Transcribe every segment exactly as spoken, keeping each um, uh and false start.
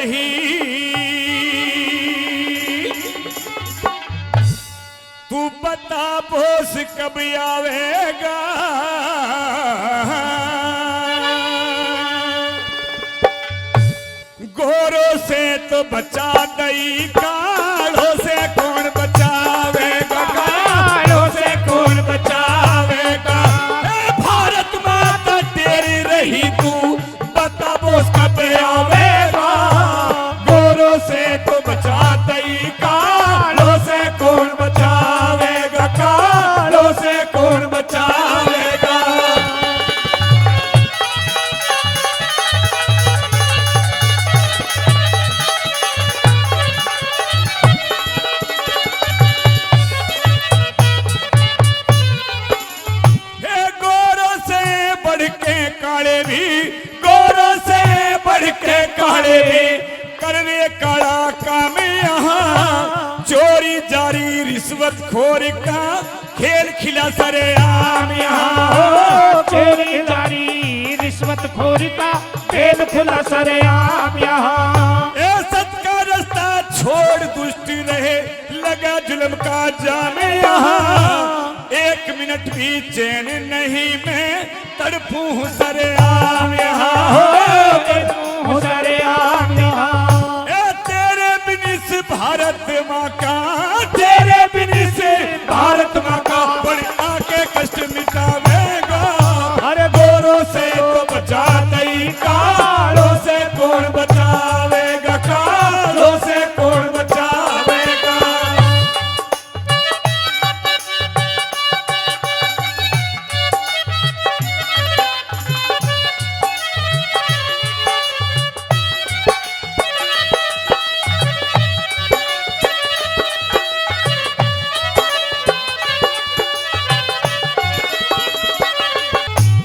नहीं। तू बता बोस कब आवेगा? गोरों से तो बचा दई, कालों से कौन बचावेगा? कालों से कौन बचावेगा? ए भारत माता तेरी रही तू, बता बोस कब आवेगा? गोरों से तो बचा दई, कालों से कौन बचावेगा? कालों से कौन बचावेगा? हे गोरों से बढ़ के काले भी, गोरों से बढ़ के काले भी, कर रे काला काम यहाँ। चोरी जारी रिश्वत खोर का खेल खिला सरेआम यहाँ। ओ, चोरी जारी रिश्वत खोर का खेल खुला सरेआम यहाँ। ए सत का रास्ता छोड़ दुष्ट रहे, लगा जुल्म का जाम यहाँ। एक मिनट भी चैन नहीं, मैं तड़पूं हूँ सरेआम यहाँ। हो, तड़पूं हूँ सरेआम यहाँ। ए, तेरे बिन इस भारत माँ का, तेरे बिन इस भारत माँ का, बड़े आके कष्ट मिटावेगा। अरे गोरों से तो बचा दई, कालों से कौन बचावेगा? कालों से कौन बचावेगा?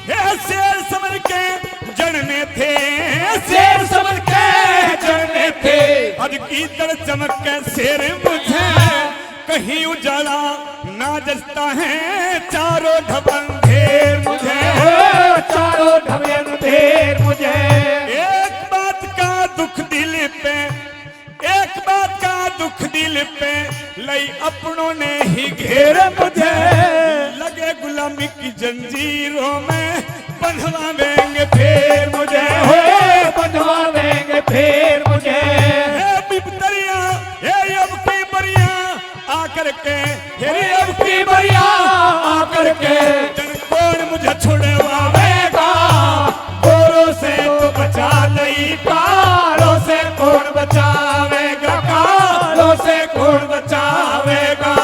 हे शेर समझ के जन्मे थे, शेर समझ के जन्मे थे। आज की तरह चमक के शेर मुझे कहीं उजाला ना जचता है, चारों ढब अंधेर मुझे। चारों ढब अंधेर मुझे। एक बात का दुख दिल पे, एक बात का दुख दिल पे, लई अपनों ने ही घेर मुझे। लगे गुलामी की जंजीरों में, बंधवावेंगे फिर मुझे। हो, बंधवावेंगे फिर मुझे। हे बिपतरिया, हे अब की बरिया, आकर के, हे अब की बरिया, आकर के, जन कौन मुझे छुड़वावेगा? गोरों से तो बचा दई, कालों से कौन बचावेगा? कालों से कौन बचावेगा?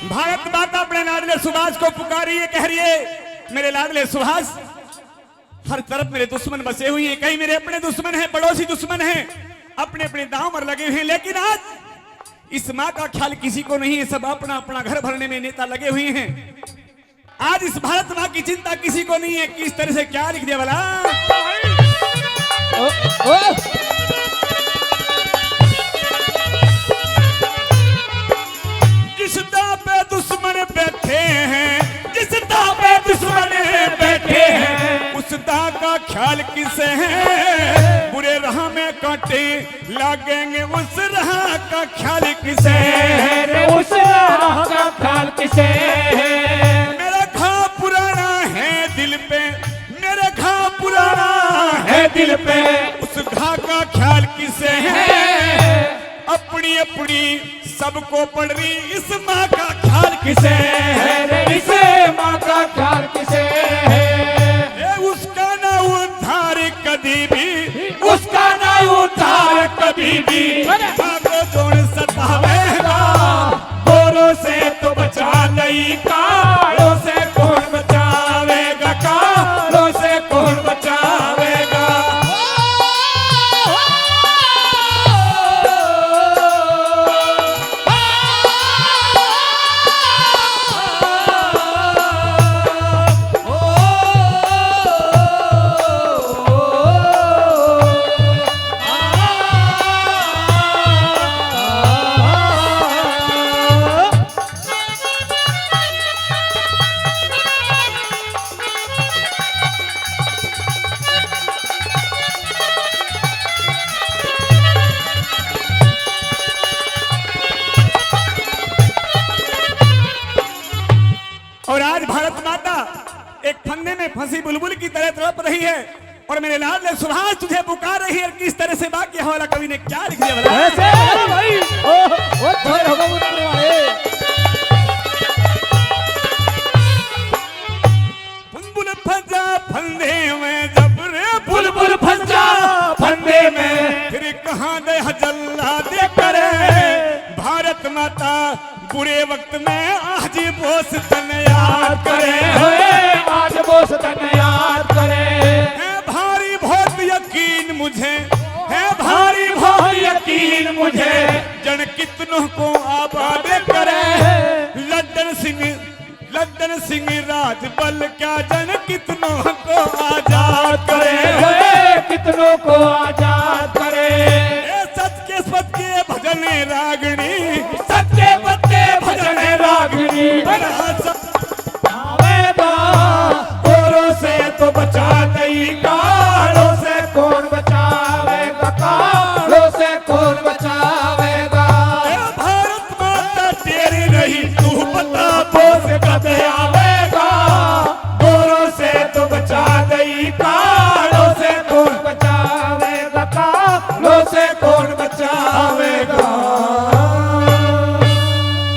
भारत माता अपने लाडले सुभाष को पुकारी, ये कह रही है, मेरे लाडले सुभाष, हर तरफ मेरे दुश्मन बसे हुए हैं, कहीं मेरे अपने दुश्मन हैं, पड़ोसी दुश्मन हैं, अपने अपने दांव पर लगे हुए हैं, लेकिन आज इस माँ का ख्याल किसी को नहीं है, सब अपना अपना घर भरने में नेता लगे हुए हैं। आज इस भारत माँ की चिंता किसी को नहीं है। किस तरह से क्या लिख दिया भला? ओ, ओ। जिस दां पे दुश्मन बैठे हैं, जिस दां पे दुश्मन बैठे हैं, उस दां का ख्याल किसे है? बुरे राह में कांटे लागेंगे, उस राह का ख्याल किसे है? उस राह का ख्याल किसे है? मेरा घाव पुराना है दिल पे, मेरा घाव पुराना है दिल पे, उस घाव का ख्याल किसे है? अपनी अपनी सबको पड़ रही, इस माँ का ख्याल किसे है? इस माँ का ख्याल किसे है? ए, उसका ना उद्धार कभी भी, उसका ना उद्धार कभी भी। अरे! भागो जोन सतावेगा, गोरों से तो बचा नहीं, कालों से कौन बचावेगा? कालों से कौन बचा और आज भारत माता एक फंदे में फंसी बुलबुल की तरह तड़प रही है और मेरे लाडले सुभाष तुझे पुकार रही है। किस तरह से बाकी हवाला कवि ने क्या लिख दिया भला? ऐसे है भाई। ओ, ओ, छोर होगा वो करने वाले। बुलबुल फंसा फंदे में जब रे बुलबुल फंसा फंदे में, फिर कहाँ दे हजल्ला दे करे भारत माता। बुरे वक्त में आज बोस तन याद करे। ओए, आज बोस तन याद करे। है भारी बहुत यकीन मुझे, है भारी बहुत यकीन मुझे, जन कितनों को आबाद करे। लड्डन सिंह, लड्डन सिंह राजबल क्या जन कितनों को आजाद करे। ओए, कितनों को आजाद